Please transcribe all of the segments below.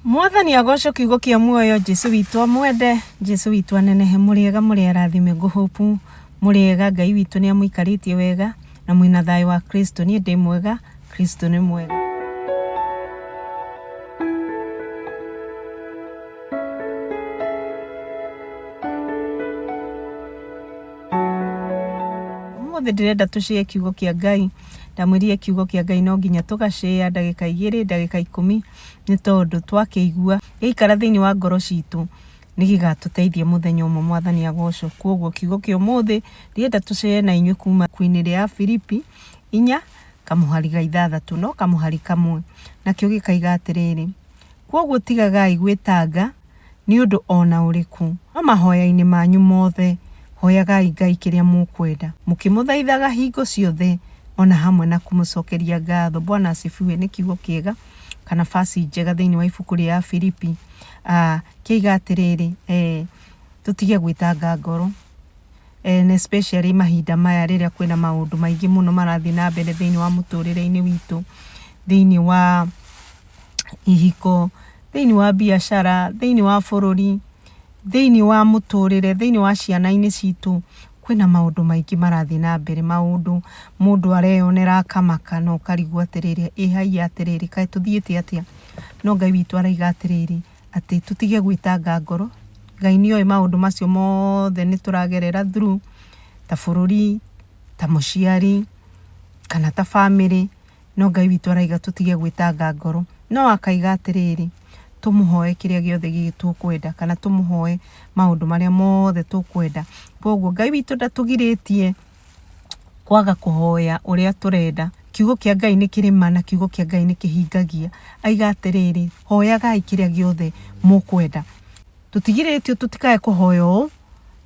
Mwathani agocwo kiugo kĩa muoyo Jesu witũ amwende Jesu witũ anenehe mũrĩega mũrĩ arathime ngũhũpu mũrĩega Ngai witũ nĩ amũikarĩtie wega na mwĩna thayũ wa Kristo niĩ ndĩ mwega Kristo nĩ mwega. Ũmũthĩ ndĩrenda tũcĩe kiugo kĩa Ngai ndamwĩrire kiugo kĩa Ngai no nginya tũgacĩa ndagĩka 2 ndagĩka 10 nĩ tondũ twakĩigua gĩaikara thĩinĩ wa ngoro citũ nĩ gĩgatũteithia mũthenya ũmwe mwathani agocwo. Kwoguo kiugo kĩa ũmũthĩ ndĩrenda tũcere na inyuĩ kuma ibuku-inĩ rĩa Filipi 4 kamũhari ga 6 no kamũhari kamwe, nakĩo gĩkaiga atĩrĩrĩ, kwoguo tigagai gwĩtanga nĩ ũndũ o na ũrĩkũ, no mahoya-inĩ manyu mothe hoyagai Ngai kĩrĩa mũkwenda, mũkĩmũthaithaga hingo ciothe o na hamwe na kũmũcokeria ngatho. Bwana asifiwe. Nĩ kiugo kĩega kana verse njega thĩinĩ wa ibuku rĩa Filipi kĩaiga atĩrĩrĩ, tũtige gwĩtanga ngoro and especially mahinda maya rĩrĩa kwĩna maũndũ maingĩ mũno marathiĩ na mbere thĩinĩ wa mũtũrĩre-inĩ witũ, thĩinĩ wa ihiko, thĩinĩ wa biacara, thĩinĩ wa bũrũri, thĩinĩ wa mũtũrĩre, thĩinĩ wa ciana-inĩ citũ, kwĩna maũndũ maingĩ marathiĩ na mbere, maũndũ mũndũ areyonera akamaka na ũkarigwo atĩrĩrĩ, ĩ haiya atĩrĩrĩ, kaĩ tũthiĩte atĩa? No Ngai witũ arauga atĩrĩrĩ, atĩ tũtige gwĩtanga ngoro, Ngai nĩ oĩ maũndũ macio mothe nĩ tũragerera through ta bũrũri, ta mũciari, kana ta bamĩrĩ, no Ngai witũ arauga tũtige gwĩtanga ngoro. No akaiga atĩrĩrĩ, tũmũhoe kĩrĩa gĩothe tũkwenda kana tũmũhoe maũndũ marĩa mothe tũkwenda. Kwoguo Ngai witũ ndatũgirĩtie kwaga kũhoya ũrĩa tũrenda. Kiugo kĩa Ngai nĩ kĩrĩ ma na kiugo kĩa Ngai nĩ kĩhingagia. Aiga atĩrĩrĩ, hoyagai kĩrĩa gĩothe mũkwenda. Tũtigirĩtio tũtikae kũhoya ũũ,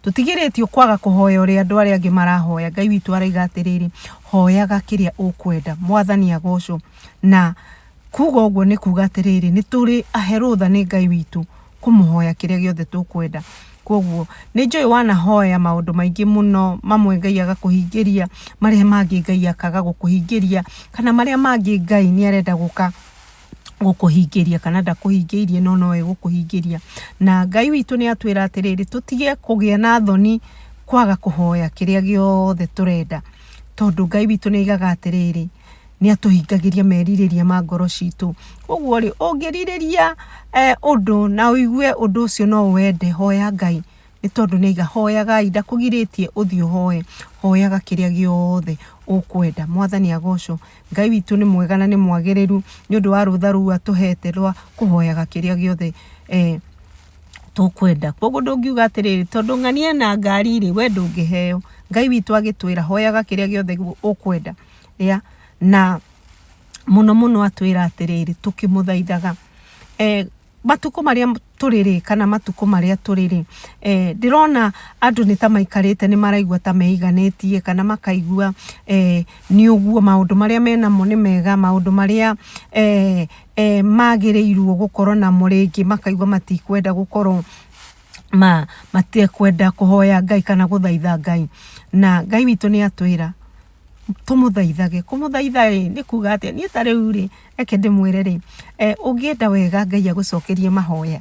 tũtigirĩtio kwaga kũhoya ũrĩa andũ arĩa angĩ marahoya. Ngai witũ araiga atĩrĩrĩ, hoyaga kĩrĩa ũkwenda. Mwathani agocwo. Na kuga ũguo nĩ kuga atĩrĩrĩ, nĩ tũrĩ ahe rũtha nĩ Ngai witũ kũmũhoya kĩrĩa gĩothe tũkwenda. Kwoguo nĩ njũĩ wanahoya maũndũ maingĩ mũno, mamwe Ngai agakũhingĩria, marĩa mangĩ Ngai akaga gũkũhingĩria, kana marĩa mangĩ Ngai nĩ arenda gũka gũkũhingĩria kana ndakũhingĩirie no no egũkũhingĩria. Na Ngai witũ nĩ atwĩra atĩrĩrĩ, tũtige kũgĩa na thoni kwaga kũhoya kĩrĩa gĩothe tũrenda, tondũ Ngai witũ nĩ aigaga atĩrĩrĩ, nĩ atũhingagĩria merirĩria ma ngoro citũ. Ũguo rĩ, ũngĩrirĩria ũndũ na ũigue ũndũ ũcio no ũwende, hoya Ngai, nĩ tondũ nĩ aiga hoyagai, ndakũgirĩtie ũthiĩ ũhoe, hoyaga kĩrĩa gĩothe ũkwenda. Mwathani agocwo. Ngai witũ nĩ mwega na nĩ mwagĩrĩru nĩ ũndũ wa rũtha rũu atũhete rwa kũhoyaga kĩrĩa gĩothe tũkwenda. Kwoguo ndũngiuga atĩrĩrĩ, tondũ ng'ania ena ngari rĩ, we ndũngĩheo. Ngai witũ agĩtwĩra hoyaga kĩrĩa gĩothe ũkwenda. Ya na mũno mũno atwĩra atĩrĩrĩ, tũkĩmũthaithaga matukũ marĩa tũrĩ rĩ, kana matukũ marĩa tũrĩ rĩ, ndĩrona andũ nĩ ta maikarĩte nĩ maraigua ta meiganĩtie kana makaigua nĩ ũguo maũndũ marĩa menamo nĩ mega, maũndũ marĩa magĩrĩirwo gũkorwo namo rĩngĩ makaigua matikwenda gũkorwo matikwenda kũhoya Ngai kana gũthaitha Ngai. Na Ngai witũ nĩ atwĩra tũmũthaithage. Kũmũthaitha rĩ, nĩ kuga atĩa? Niĩ ta rĩu rĩ, reke ndĩmwĩre rĩ, ũngĩenda wega Ngai agũcokerie mahoya,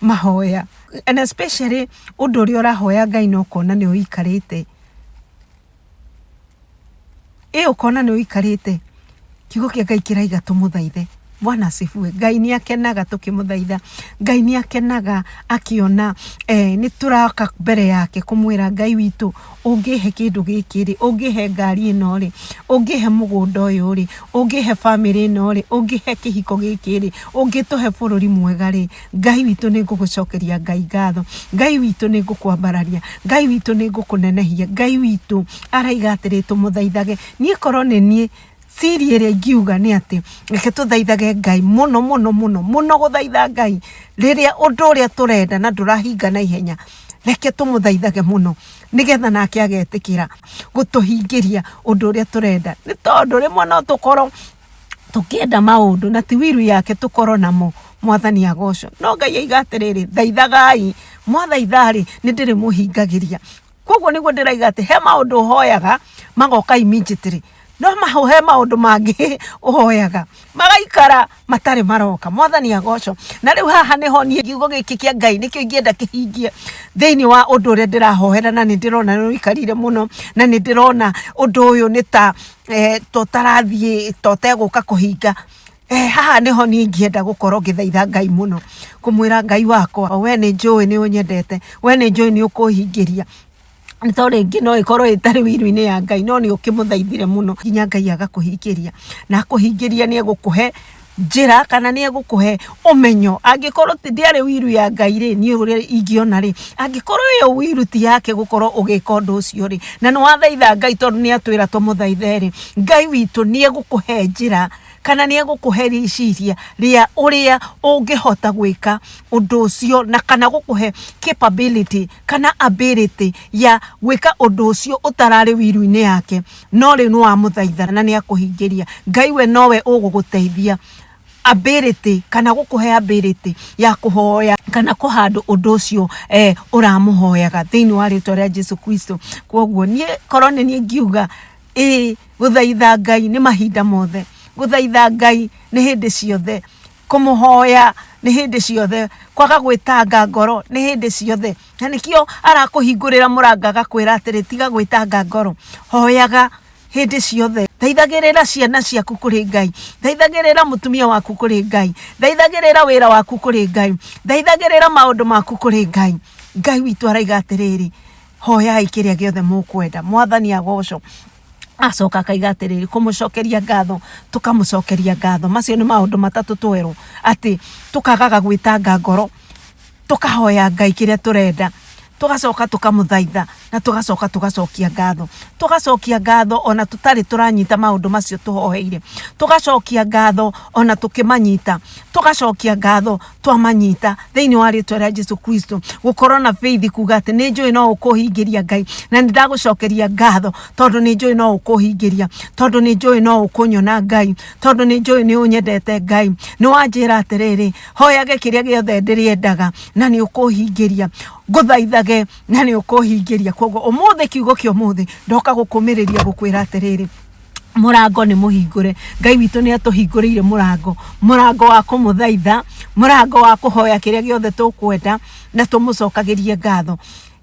mahoya and especially ũndũ ũrĩa ũrahoya Ngai na ũkona nĩ ũikarĩte, ĩ ũkona nĩ ũikarĩte, kiugo kĩa Ngai kĩraiga tũmũthaithe. Bwana asifiwe. Ngai nĩ akenaga tũkĩmũthaitha. Ngai nĩ akenaga akĩona nĩ tũroka mbere yake kũmwĩra Ngai witũ ũngĩhe kĩndũ gĩkĩ rĩ, ũngĩhe ngari ĩno rĩ, ũngĩhe mũgũnda ũyũ rĩ, ũngĩhe bamĩrĩ ĩno rĩ, ũngĩhe kĩhiko gĩkĩ rĩ, ũngĩtũhe bũrũri mwega rĩ, Ngai witũ nĩ ngũgũcokeria Ngai ngatho. Ngai witũ nĩ ngũkwambararia. Ngai witũ nĩ ngũkũnenehia. Ngai witũ araiga atĩrĩ tũmũthaithage. Niĩ korwo nĩ niĩ siri ĩrĩa ingiuga nĩ atĩ reke tũthaithage Ngai mũno mũno mũno mũno gũthaitha Ngai rĩrĩa ũndũ ũrĩa tũrenda na ndũrahinga na ihenya, reke tũmũthaithage mũno nĩgetha nake agetĩkĩra gũtũhingĩria ũndũ ũrĩa tũrenda. Nĩ tondũ rĩmwe no tũkorwo tũkĩenda maũndũ na ti will yake tũkorwo namo, Mwathani agocwo. No Ngai aiga atĩrĩrĩ, thaithagai, mwathaitha rĩ, nĩ ndĩrĩmũhingagĩria. Koguo nĩguo ndĩraiga atĩ he maũndũ hoyaga magoka immediately. No he maũndũ mangĩ ũhoyaga magaikara matarĩ maroka. Mwathani agocwo. Na rĩu haha nĩho niĩ kiugo gĩkĩ kĩa Ngai nĩkĩo ingĩenda kĩhingie thĩinĩ wa ũndũ ũrĩa ndĩrahoera, na nĩ ndĩrona nĩ ũikarire mũno, na nĩ ndĩrona ũndũ ũyũ nĩ ta ta ũtarathiĩ, ta ũtegũka kũhinga. Haha nĩho niĩ ingĩenda gũkorwo ngĩthaitha Ngai mũno, kũmwĩra Ngai wakwa, we nĩ njũĩ nĩ ũnyendete, we nĩ njũĩ nĩ ũkũhingĩria. Nĩ tondũ rĩngĩ no ĩkorwo ĩtarĩ will-inĩ ya Ngai, no nĩ ũkĩmũthaithire mũno nginya Ngai agakũhingĩria. Na akũhingĩria nĩ egũkũhe njĩra kana nĩ egũkũhe ũmenyo. Angĩkorwo ndĩarĩ will ya Ngai rĩ, niĩ ũrĩa ingĩona rĩ, angĩkorwo ĩyo will ti yake gũkorwo ũgĩka ũndũ ũcio rĩ, na nĩ wathaitha Ngai tondũ nĩ atwĩra tũmũthaithe rĩ, Ngai witũ nĩ egũkũhe njĩra kana nĩ egũkũhe rĩciria rĩa ũrĩa ũngĩhota gwĩka ũndũ ũcio, na kana gũkũhe capability kana ability ya gwĩka ũndũ ũcio ũtararĩ will-inĩ yake, no rĩu nĩ wamũthaitha na nĩ akũhingĩria. Ngai we nowe ũgũgũteithia ability kana gũkũhe ability ya kũhoya kana kũhandũ ũndũ ũcio ũramũhoyaga thĩinĩ wa rĩtwa rĩa Jesu Kristo. Kwoguo niĩ korwo nĩ niĩ ngiuga ĩĩ, gũthaitha Ngai nĩ mahinda mothe, gũthaitha Ngai nĩ hĩndĩ ciothe, kũmũhoya nĩ hĩndĩ ciothe, kwaga gwĩtanga ngoro nĩ hĩndĩ ciothe. Na nĩkĩo arakũhingũrĩra mũrango agakwĩra atĩrĩ, tiga gwĩtanga ngoro, hoyaga hĩndĩ ciothe. Thaithagĩrĩra ciana ciaku kũrĩ Ngai, thaithagĩrĩra mũtumia waku kũrĩ Ngai, thaithagĩrĩra wĩra waku kũrĩ Ngai, thaithagĩrĩra maũndũ maku kũrĩ Ngai. Ngai witũ araiga atĩrĩrĩ, hoyai kĩrĩa gĩothe mũkwenda. Mwathani agocwo. Acoka akaiga atĩrĩrĩ, kũmũcokeria ngatho, tũkamũcokeria ngatho. Macio nĩ maũndũ matatũ twerwo atĩ tũkagaga gwĩtanga ngoro, tũkahoya Ngai kĩrĩa tũrenda, tũgacoka tũkamũthaitha na tũgacoka tũgacokia ngatho. Tũgacokia ngatho ona tũtarĩ tũranyita maũndũ macio tũhoeire, tũgacokia ngatho ona tũkĩmanyita, tũgacokia ngatho twamanyita thĩinĩ wa rĩtwa rĩa Jesu Kristo. Gũkorwo na faith kuga atĩ nĩ njũĩ no ũkũhingĩria Ngai, na nĩ ndagũcokeria ngatho tondũ nĩ njũĩ no ũkũhingĩria, tondũ nĩ njũĩ no ũkũnyona Ngai, tondũ nĩ njũĩ nĩ ũnyendete Ngai. Nĩ wanjĩra atĩrĩrĩ, hoyage kĩrĩa gĩothe ndĩrĩendaga na nĩ ũkũhingĩria, ngũthaithage na nĩ ũkũhingĩria. Koguo ũmũthĩ, kiugo kĩa ũmũthĩ ndoka gũkũmĩrĩria gũkwĩra atĩrĩrĩ, mũrango nĩ mũhingũre. Ngai witũ nĩ atũhingũrĩire mũrango, mũrango wa kũmũthaitha, mũrango wa kũhoya kĩrĩa gĩothe tũkwenda na tũmũcokagĩrie ngatho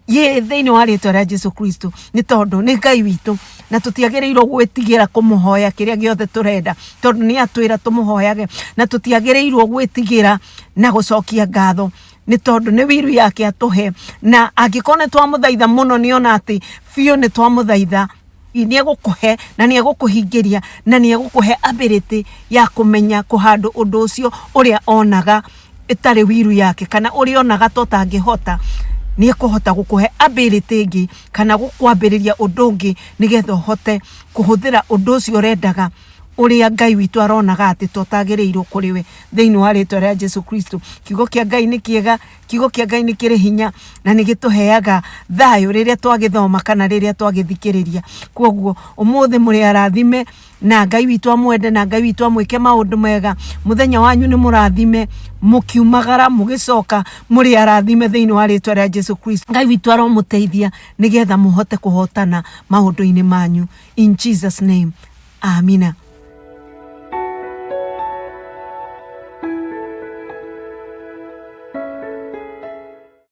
ye thĩinĩ wa rĩtwa rĩa Jesu Kristo, nĩ tondũ nĩ Ngai witũ na tũtiagĩrĩirwo gwĩtigĩra kũmũhoya kĩrĩa gĩothe tũrenda, tondũ nĩ atwĩra tũmũhoyage, na tũtiagĩrĩirwo gwĩtigĩra na gũcokia ngatho, nĩ tondũ nĩ will yake atũhe, na angĩkorwo nĩ twamũthaitha mũno, nĩ ona atĩ biũ nĩ twamũthaitha, nĩ egũkũhe na nĩ egũkũhingĩria na nĩ egũkũhe ability ya kũmenya kũhandũ ũndũ ũcio ũrĩa onaga ĩtarĩ will yake, kana ũrĩa onaga ta ũtangĩhota, nĩ ekũhota gũkũhe ability ĩngĩ kana gũkwambĩrĩria ũndũ ũngĩ, nĩgetha ũhote kũhũthĩra ũndũ ũcio ũrendaga, ũrĩa Ngai witũ aronaga atĩ to ũtagĩrĩirwo kũrĩ we, thĩinĩ wa rĩtwa rĩa Jesu Kristo. Kiugo kĩa Ngai nĩ kĩega, kiugo kĩa Ngai nĩ kĩrĩ hinya na nĩ gĩtũheaga thayũ rĩrĩa twagĩthoma kana rĩrĩa twagĩthikĩrĩria. Kwoguo ũmũthĩ mũrĩ arathime na Ngai witũ amwende na Ngai witũ amwĩke maũndũ mega. Mũthenya wanyu nĩ mũrathime, mũkiumagara mũgĩcoka mũrĩ arathime thĩinĩ wa rĩtwa rĩa Jesu Kristo. Ngai witũ aromũteithia nĩgetha mũhote kũhotana maũndũ-inĩ manyu. In Jesus name. Amina.